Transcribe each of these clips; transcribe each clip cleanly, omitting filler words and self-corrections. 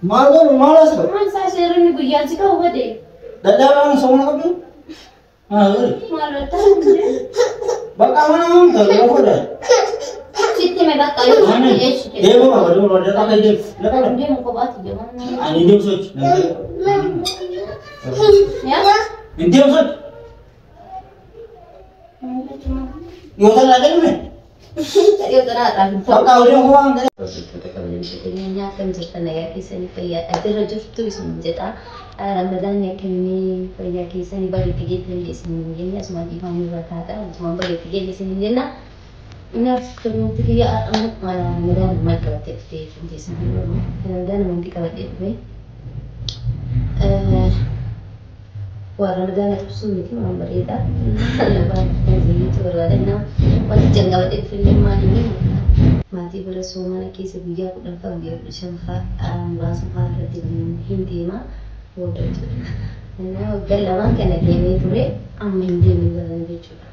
Maal godhu maal as ta'u? Maal isaa seeronni guyyaan si qabu bade. Dadhabaan soomana qabdu? Maal godhu? Maal ta'u? Bakka mana amantaa lafa dha. Sitti hime bakka yoo Ani eessi jedhe. deemu qaba deemu qaba lafa deemu lafa deemu. Deemu kophaatti deemu. Ani deemu sochi. Yaa? Hin deemu sochi. Yoo ta'an deemne. Yoo ta'an hin ta'u. Bakka hojii kophaan ta'e. Nyaata jirtan nagaa keessanii fayyaa jirra jirtu isin jedha. Ramadaan akkamii fayyaa keessanii bareetti geettan isin jenna. Asumaan dhiifama irra taata. Asumaan bareetti geettan isin jenna. Naaf tolumti kiyya Ramadaan maal qabattee dhuftee jechuun Ramadaan wanti qabadhee dhufe. Waa Ramadaana ibsuu miti waan bareedaa. Zayiitu barbaadannaa. Wanti jalqabadhee dhufillee maal inni maatii bira soomana keessa guyyaa 10ffaa guyyaa 15ffaa muraasa fa'aa irratti hin deema booda jechuudha. Waggaa lamaan kana deemee ture amma hin deemne barana jechuudha.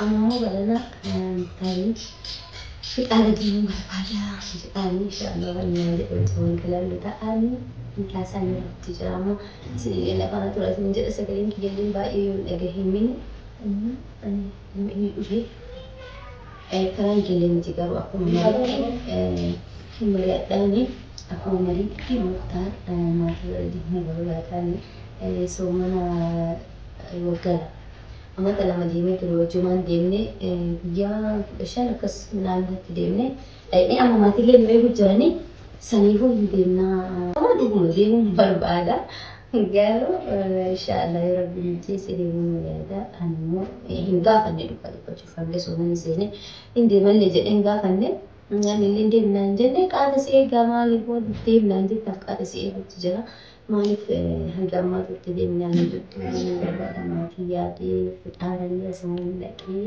Amma immoo barana tarii fixaara deemuu barbaada. Fixaarri inshaallah waan jedhu waan galaallu ta'anii kaasaa irratti jira amma isin lafa tura isin jedha sagaleen kiyyallee baay'ee yoo hin dhagahimin inni dhufe karaan ijoollee miti garuu akkuma mariitti mari'adhaani akkuma mariitti Muktaar maatii bira deemuu barbaadaani soomana waggaa lama amata lama deemee ture wajjumaan deemne guyyaa 15 akkas naannootti deemne dhaqnee amma maatiilee hin beeku jiranii saniifuu hin deemnaa dhuguma deemuun barbaada. Garuu inshaallah yoo rabbi mijeesse deemuun yaada ani immoo hin gaafanne dhugaa dubbachuuf hanga soomani seenee hin deemallee jedhee hin gaafanne namni illee deemnaan hin jenne qaata si eegaa maaliif deemnaan jettaaf qaata si eeguutti jira. Maaliif hanga ammaa turte deemnaan hin jettu barbaada maatii yaadee fixaaranii asumaan dhaqee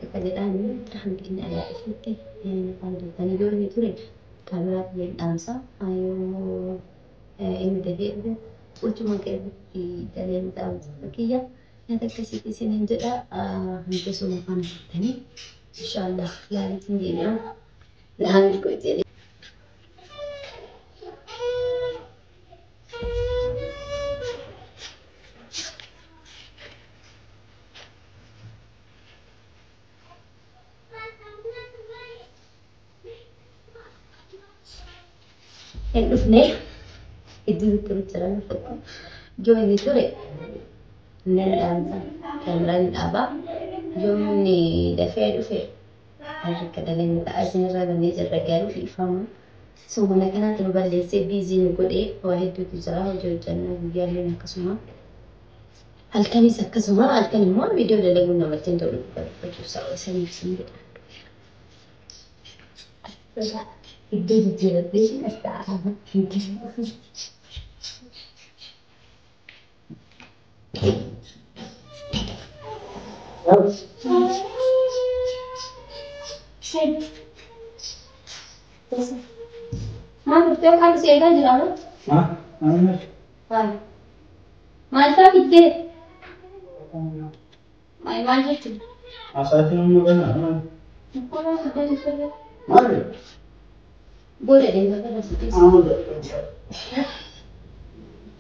dhufa jedhaanii hanga inni alaa dhufutti afaan turtanii yoo inni ture kaameraa kiyyaan dhaamsa yoo inni dafee dhufe huccuma keessatti daleen dhaamsa kiyya nyaata akkasiitti isiniin jedha hanga suma faana turtanii inshaallah yaalitiin deebi'a naan godhe. Hin dhufne iddoo ture jiran yoo inni ture nan dhaamsa kaameraan dhaabaa yoo inni dafee dhufe harka daleen ta'a isinirraa bannee jirra garuu dhiifama. Soomana kanaatti nu balleessee biizii nu godhee waa hedduutu jira hojii hojjannaa guyyaalleen akkasuma. Halkanis akkasuma halkan immoo viidiyoo dalaguun namatti hin tolu dubbachuuf sababa saniif isin jedha. Iddoo jijjiiradhee as ta'a. Maal dhuftee yookaan si eegaa jira moo? Maal? Maal fa'aa fiddee? Maal maal jechuudha? Asaatiin humna banaa. Koolaa fiddee jechuudha. Maal? Booda deemta kana si dhiisa.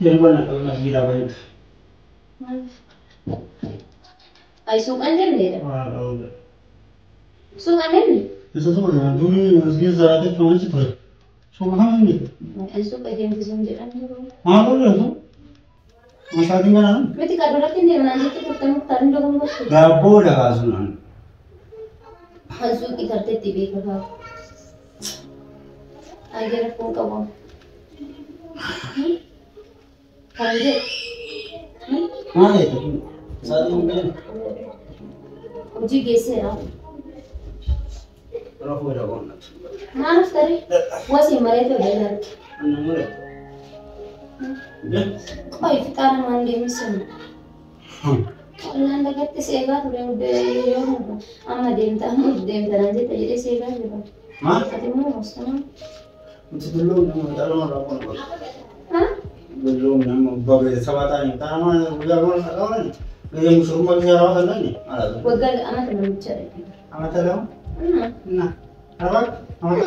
Yeroo na giraa baay'ee. Ay suuqaan deemneedha. Suuqaan deemne? Isa suuqa durii masgiida zaraatee turanchi ture. Suuqa kana hin jiru. Ay suuqa deemte sun jedhan yeroo. Maal godhu? Masaatiin kanaan Miti kan duratti hin deemnaan jettee turte Muktaar hin dogongortu. daabboo dhaqaasunaan. Kan suuqii tarteetti beekamaa. Ay gara foon qabu. Kan jedhu. Maal jedhu? Masaatiin hin galan. Hojii geesseera. Rafuu dhaqoonnatu. Maal uffate? Wasi mareetu dalagu. Anna mure. Qoy fixaara maan deemsinu. Qonnaan lagatti seegaa ture yoo hundu amma deemta amma deemta naan jette jedhee seegaa jira. Maal? Ati immoo mostama. Miti dulluun nama xalama rafuun godhu. Ha? Dulluun nama babee saba ta'anii xalama guyyaa mana dhaqaman guyyaa musurmaa biyya rawaa sanani maal? Waggaa amata namicha dha. Amata lama? Na. Arba? Amata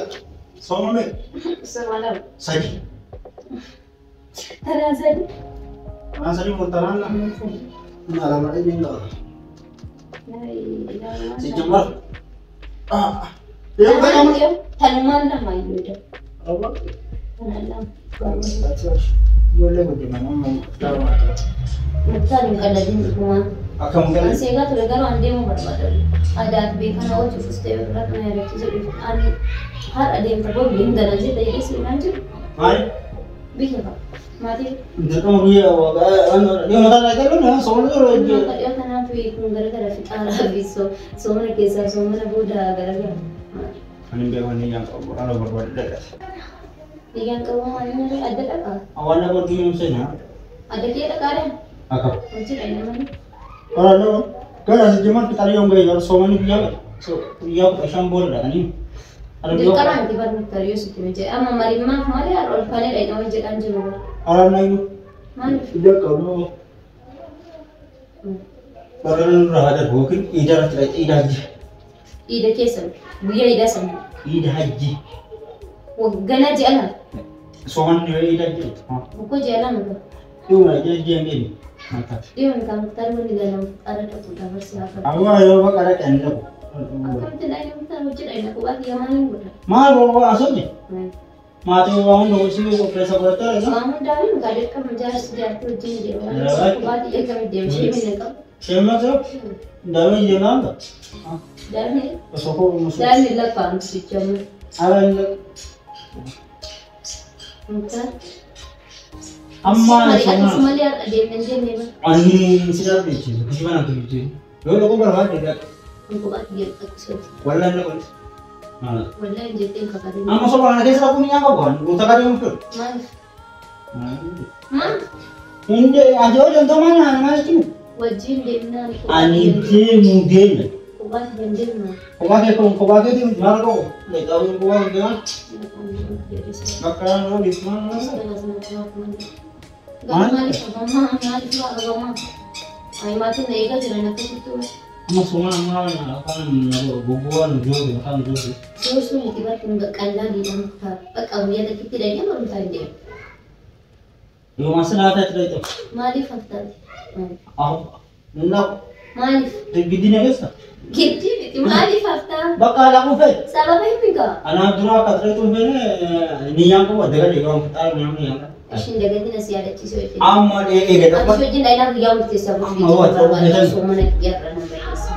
sooma mee? Sama lama. Sadi. Taraa sadi. Taraa sadi moo taraan lama? Lama dhibbi hin qabu. Sijjambar. Tanumaan lama iyyuu da. Tanaan lama. Ijoollee guddina amma lama. Muktaar hin qalladin dhugumaan. Akkam galee? Seegaa ture garuu an deemuu barbaada. Aadaa fi beekanaa hojii fustee irraa kana yaadachiisuu dhiifte. Ani har'a deemta boru hin galan jedha jedhee seenaan jiru. Maali? Biyya qaba. Maatii. Dirqama guyyaa dhiyoo mataa irraa galuun nama soomana yeroo Amma dhiyoo kanaaf kun garagara fixaaraa fi soomana keessaa soomana booda garagara. Ani hin beeku ani ijaan qabu ala barbaadu dhaqas. Ijaan qabu maal inni adda dhaqaa? Awwaala boordii yoom seenaa? Adda kee dhaqaadha? Akkam. Hojii dha namni. Waraana gara sijjummaan fixaaraa yoom ga'e yeroo soomanni guyyaa 15 booda dhaqanii. Dirqama miti bar Muktaar yoo sitti mija'e. Amma marimmaaf malee har'a ol kaanee dhaqna hojii jedhaan jiru. Waraana iyyuu. Maaliif? Ijaan qabu. Waraana nurraa haa darbu yookiin iida irratti dhaqxe iida hajji. Iida keessa guyyaa iidaa sana. Iida hajji. Waggana ji'a lama. Soomanni yoo iida hajji. Bokkoo ji'a lama gahu. Dhiyuma ji'a ji'a hin beekne. Dhiyuma kan Muktaar wanni galamu fixaara dhaqu dabarsee haa fayyadu. Amma yoo baqa dhaqe hin dhaqu. Akkamitti dhaqne Muktaar hojii dhaqne kophaa kiyya maaliin godha? Maal waa asooje? Maatii waa hunda hojii qopheessa godhachaa jira. Waan hundaa hin kaa dirqama jaarsi jaartii wajjin jiru. Kophaa kiyya akkamitti deemu ishee hin qabu. Isheen maal daa'ima deemaa hanga? Daa'imni Osoo koo musuu. daa'imni lakkaa'amtu sichamu. Ala hin dhaqu. Muktaar. Amma Mari'atus malee har'a deemna hin jenne bara. Ani si darbe jechuudha. Kijiba na kijiba. Yoo dhaquu barbaadde dhaqu. Kophaa kiyya dhaqu sooti. Wallaan dhaqu. Maal? Wallaan jettee hin kakatin. Amma soba kana keessa dhaquu ni nyaata qabu. Goota kadii hin fedhu. Maaliif? Maal? Hundee ati yoo deemtu maal naan maal jechuun? Wajjin deemnaan Ani deemu deema. Kophaa kiyya hin deemna. Kophaa kee kun kophaa keetiin maal qabu? Leeqaa kophaa kee deemaa. Bakka nama dhiifama. Garuu maaliif qabamaa? Maaliif waa qabamaa? Ani maatiin na eegaa jiran akkasitti waan. Amma sooma amma afaan goggogaan joote afaan joote. Soosuu miti bakka hin qaqqallaa diidhaan bakka guyyaa takkitti dhaqee barumsaa hin deemu. Yoo maasina haata itti dhaqxe. Maaliif haftaati? Naqu. Maaliif? Giddii na keessa. Giddii miti maaliif haftaa? Bakka dhaquu fedhe. Sababa hin bigaa. Anaaf dura akka dhaqxu hin fedhe niyyaan qabu adda gadee qabu fixaa niyyaan qabu. Ishiin dagatina si yaadachiisuu wajjin. Amma eega Ati dhaqu. wajjin dhaqnaa guyyaa murteessaa bultii Amma waa ta'uu barbaada. feetan. Soomana guyyaa irra na balleessa.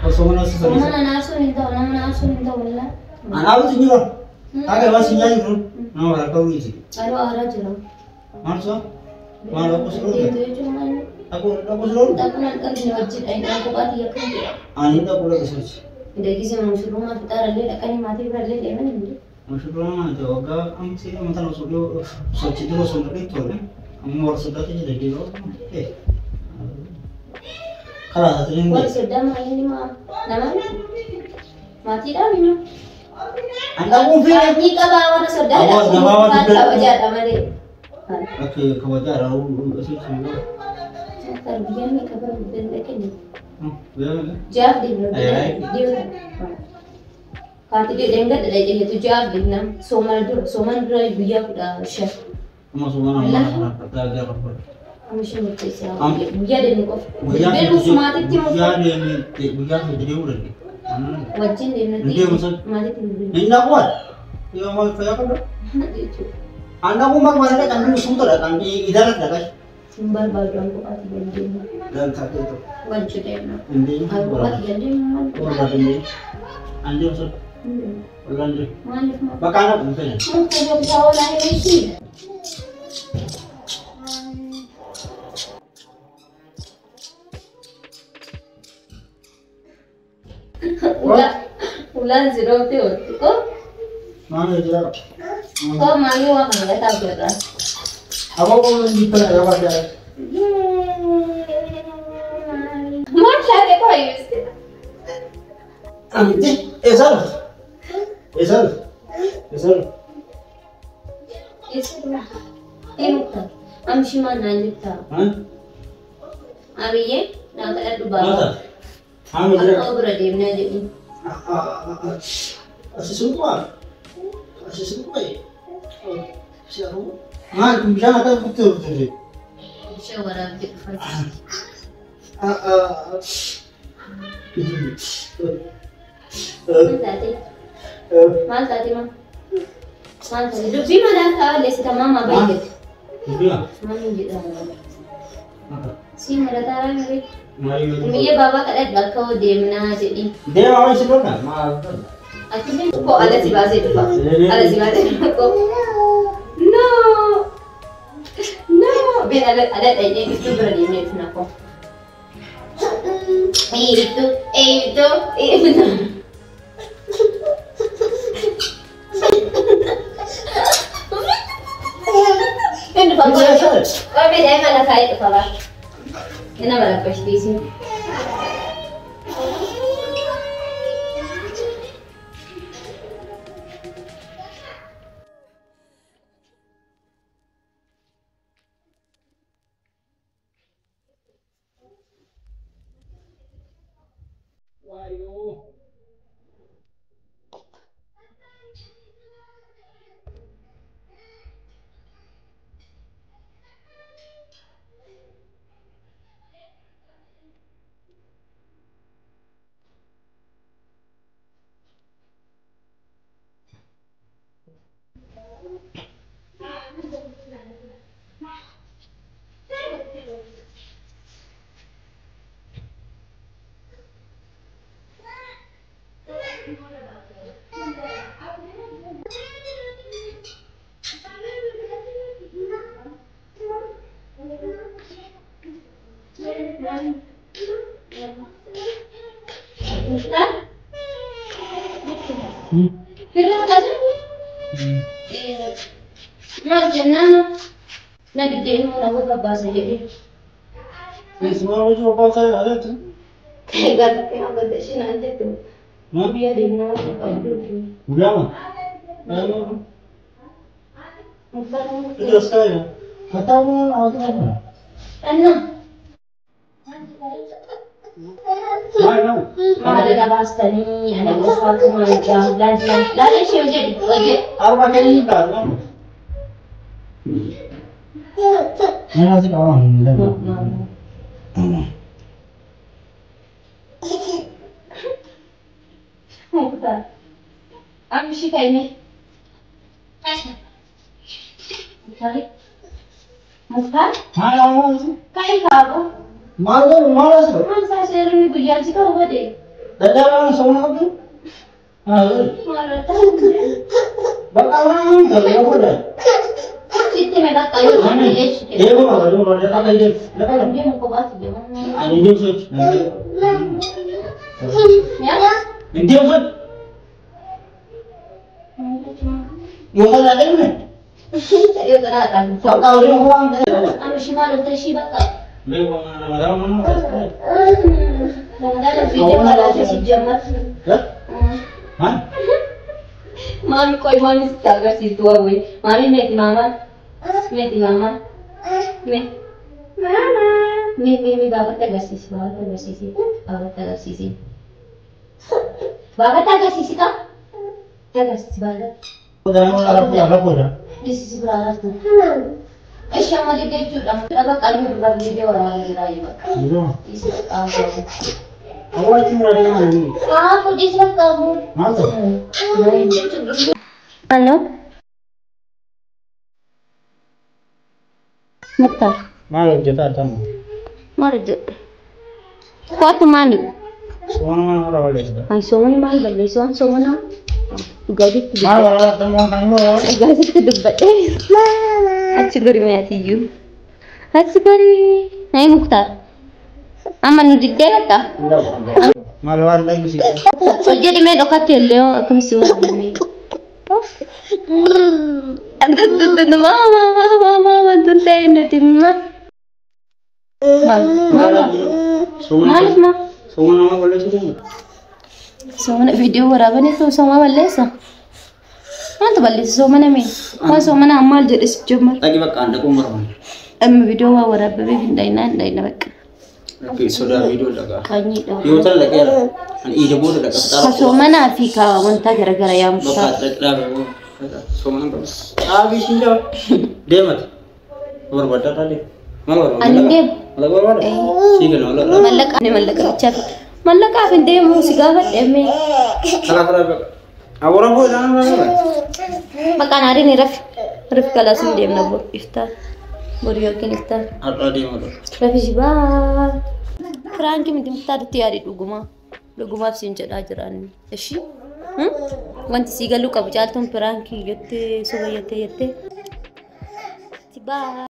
Osoo mana osoo Soomana naasuun hin ta'u nama naasuun hin ta'u wallaa. Anaaf jiru. Akka waan sinyaa jiru nama barbaadu isi. Aloo aaraa jira. Maal soo? Maal dhaqu si dhorke? Deemtu jechuun maal? Dhaqu dhaqu si dhorke? Dhaqnaan dhaqni wajjin dhaqnaa kophaatti yakka jira. Ani dhaqu dhaqu sochi. Deeggisee mushurrummaa fixaarallee dhaqanii maatii birallee deeman hin jiru. Mushurrummaa waggaa amsi mataan osoo dhiyoo sochii dura osoo hin dhaqin tole. Amma warra soddaatti jira deebi'u. Karaa isaatiin hin Warri soddaa maaliin himaa? Nama miti? Maatiidhaa minuu? An dhaquun fedhe. Qaanyii qabaa warra soddaa Awwaas dhaquu gabaabaa kaan dubbii- kabajaadha malee. Akka kabajaadha sochii. Tarbiyyaan ni qaba danda'e. Guyyaa meeqa? Jaaf deemna. Ayyaay. Deemna. Kaati deemna gadda jedhetu jaaf deemna. Soomana dura soomana dura guyyaa 15. Amma soomana amma kana gara gara. Amma ishee murteessaa. Am- Guyyaa deemnu qofa. Guyyaa Beeluu maatiitti murteessa. guyyaa deemee guyyaa sadii deemuu dandeenya. Wajjin deemna. Hin deemu sun. Maatiitti murteessa. Hin dhaqu Yoo maal fayyaa qabda? An dhaquu barbaada dhaqan inni suuta dhaqan idara dhaqan. Hin barbaadu an kophaatti dandeenyu. Dantaa ta'e tokko. Wajji deemna. Hin deemu. An kophaatti dandeenyu maal? Barbaada hin deemu. An deemu sun. Wallaan deemu. Maaliif maal? Bakka an dhaqu hin fedhan. Mukta jobsaa oolaa hin ishii. Ulaan si dhoofte oolti. Ko Maal jira? ko maalii waa kana gataa jirra. Aboo qomoo hin jibbana gabaa jira. Maal laate koo ibsi? Amitti eessa dhufte? Eessa dhufte? Eessa dhufte? Eessa dhufte? Ee Mukta. Amshi maal naan jettaa? Abiyyee naa kadhadhu Maal baaba. taate? Maal jira? Akka bira deemnaa jedhi. Asii suuqaa? Asii suuqaa? Maal kun bishaan akkas guutuu turte? Bishaan waraabdee dhufaa jirti. Maal taate? Maal taate maa? Maal taate? Dubbii manaa kaa'aa leessita maamaa baay'ate. Maal jedhama? Si marataa raamee. Miyya baabaa kadhadhu akka hoo deemnaa jedhi. Deema waan si lolaa maal? Achitti koo ala si baasee dhufa. Ala si baasee dhufa koo. No! No! Bin ala ala dhaqnee ibtuu bira deemnee dhufna koo. Ibtuu, ibtuu, ibtuu. Inni dhufa koo. Qophii daa'ima lafaa dhufa baa. Nama rabbashtiisin. Firraa qabu? Maal jennaan na diddeen immoo na babbaasa jedhee. Isuma hojii bobbaasaa yaadatu. Gaazexee hanga isheen aan jettu. Biyya deemnaa qabdu. Guyyaama. Iddoo isaa Katamu awwaala. Anna. Maal nama? Maal gabaastanii ani qofaatu maal laal laal ishee hojjedhu hojjedhu. Arba kenni baala. Nyaata si qaban hin danda'u. Muktar. Amshi kaine. Muktar. Muktar. Maal awwaala? Kai kaabo. Maal godhu maal as godhu? Maal isaa seerri guyyaan si qabu bade. Dadhabaan soona qabdu? Maal Bakka waan ta'e yoo godhe. Sitti mee bakka yoo ta'e jechuudha. Deemu qaba deemu qaba lafa deemu lafa deemu. Deemu kophaatti deemu. Ani deemu sochi. Yaa? Deemu sochi. Yoo kana deemne. Yoo kana dhaan. Bakka deemu waan ta'e. Amshi maal ta'e bakka. Deemu maal maal. Ramadaan viidiyoo kalaate ሲጀመር Maal? Maami qoy maami sitti agarsiistu waawwe. Maami meeti maamaa? Meeti maamaa? Mee. Mee mee mee baabatti agarsiisi baabatti agarsiisi baabatti agarsiisi. Baabatti agarsiisi ka? Agarsiisi baabatti. Agarsiisi biraa raftu. Ishi amma didde jechuudha. Bakka inni dura viidiyoo waraabaa jira bakka. Isi bakka. Haa fudhisi bakka abu. Hello. Muktar. Maal hojjetaa addamu? Maal hojjedha? Kootu maali? Soona maal hora balleessita? Ani soomani maal balleessu? Waan soomana dhugaatitti Maal hora addamu kan hora? Dhugaatitti dubbadhee. Achi gori maatiyyuu. Achi gori. Nayi Muktar. Amma nu diddee latta? Maal waan dhagisi? Hojjedhi mee dhokatti illee akkamsi waan Mama, mama, mama, tun ta'e nuti ma. Maaliif ma? Soona nama balleessitu? Soomana viidiyoo waraabanii ta'u sooma balleessa. Maaltu balleessa soomana mee? Waan soomana maal jedhe si jemmar. Dhaqi bakka aan dhaquun barbaanne. Amma viidiyoo waa waraabamee hin dhayinaa hin dhayina bakka. Sodaa viidiyoo dhaqaa. Qaanyiidha. Yoo ta'an dhaqeera. Ani ija booda dhaqa. Ka soomanaa fi ka wanta garaagaraa yaa Bakka Muktaar. dhaqaa. Soomana qabu. Dhaabii siin jaba. Deemati. Barbaaddaa dhaalee. Maal barbaadda? Ani hin deemu. Maal barbaadda? Sii kenna maal Mallaqa ani mallaqa bichaaf. Mallaqaaf hin deemu si gaafadhe mee. Karaa karaa baqa. Awwaara boo isaan irraa Maqaan aariin rafi. Rafi kalaas hin deemna bor iftaan. Bor yookiin iftaan. Har'aa deema dha. Rafi shibaa. Firaankii miti muktaaritti yaadi dhugumaa. Dhugumaaf siin jedhaa jiraan. Ishii. Wanti sii galuu qabu caaltuun firaankii jettee soba jettee jettee. Bye.